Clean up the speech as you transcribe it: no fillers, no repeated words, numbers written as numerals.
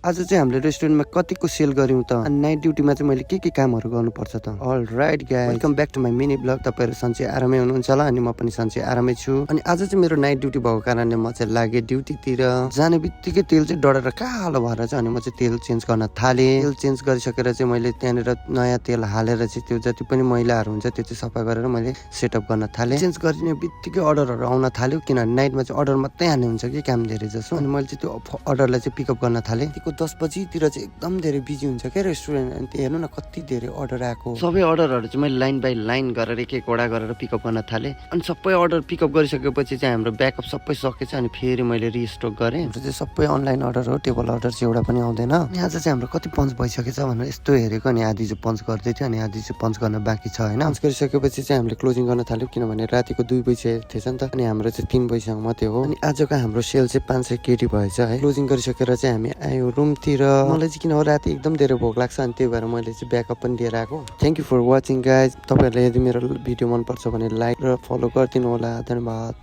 आज चाहिँ हामीले रेस्टुरेन्टमा कतिको सेल गर्यौं त अनि नाइट ड्युटीमा चाहिँ मैले के कामहरू गर्नुपर्छ त। All right guys, welcome back to my mini blog. तपाईहरु सन्चै आरामै हुनुहुन्छ होला अनि म पनि सन्चै आरामै छु। अनि आज चाहिँ मेरो नाइट ड्युटी भएको कारणले म चाहिँ लागे ड्युटीतिर। जाने बित्तिकै तेल चाहिँ डढेर कालो भएर चाहिँ अनि म चाहिँ तेल चेन्ज गर्न थाले। तेल चेन्ज गरिसकेर चाहिँ मैले त्यहाँनिर नयाँ तेल हालेर चाहिँ त्यो जति पनि मैलाहरू हुन्छ त्यो चाहिँ सफा गरेर मैले सेटअप गर्न थाले। चेन्ज गर्ने बित्तिकै अर्डरहरू आउन थाल्यो किनभने नाइटमा चाहिँ अर्डर मात्रै हाल्ने हुन्छ कि काम धेरै जसो। अनि मैले चाहिँ त्यो अर्डरलाई चाहिँ पिकअप गर्न थाले। त्यतिको 10 बजीतिर चाहिँ एकदम धेरै बिजी हुन्छ क्या रेस्टुरेन्ट। अनि त्यो हेर्नु न कति धेरै अर्डर आएको। सबै अर्डरहरू चाहिँ मैले लाइन बाई लाइन गरेर एक एकवटा गरेर पिकअप गर्न थाले। अनि सबै अर्डर पिकअप गरिसकेपछि चाहिँ हाम्रो ब्याकअप सबै सकेछ। अनि फेरि मैले रिस्टक गरेँ। हाम्रो चाहिँ सबै अनलाइन अर्डर हो, टेबल अर्डर चाहिँ एउटा पनि आउँदैन। अनि आज चाहिँ हाम्रो कति पन्च भइसकेछ भनेर यस्तो हेरेको अनि आधी चाहिँ पन्च गर्दै थियो अनि आधी चाहिँ पन्च गर्न बाँकी छ होइन। पन्च गरिसकेपछि चाहिँ हामीले क्लोजिङ गर्न थाल्यौँ किनभने रातिको 2 बजी थिएछ नि त। अनि हाम्रो चाहिँ 3 बजीसम्म मात्रै हो। अनि आजको हाम्रो सेल चाहिँ 500 केटी भएछ है। क्लोजिङ गरिसकेर चाहिँ हामी आयो रुमतिर। मलाई चाहिँ किन हो राति एकदम धेरै भोक लाग्छ अनि त्यही भएर मैले चाहिँ ब्याकअप पनि लिएर आएको। Thank you for watching guys. तपाईँहरूलाई यदि मेरो भिडियो मनपर्छ भने लाइक र फलो गरिदिनु होला। धन्यवाद।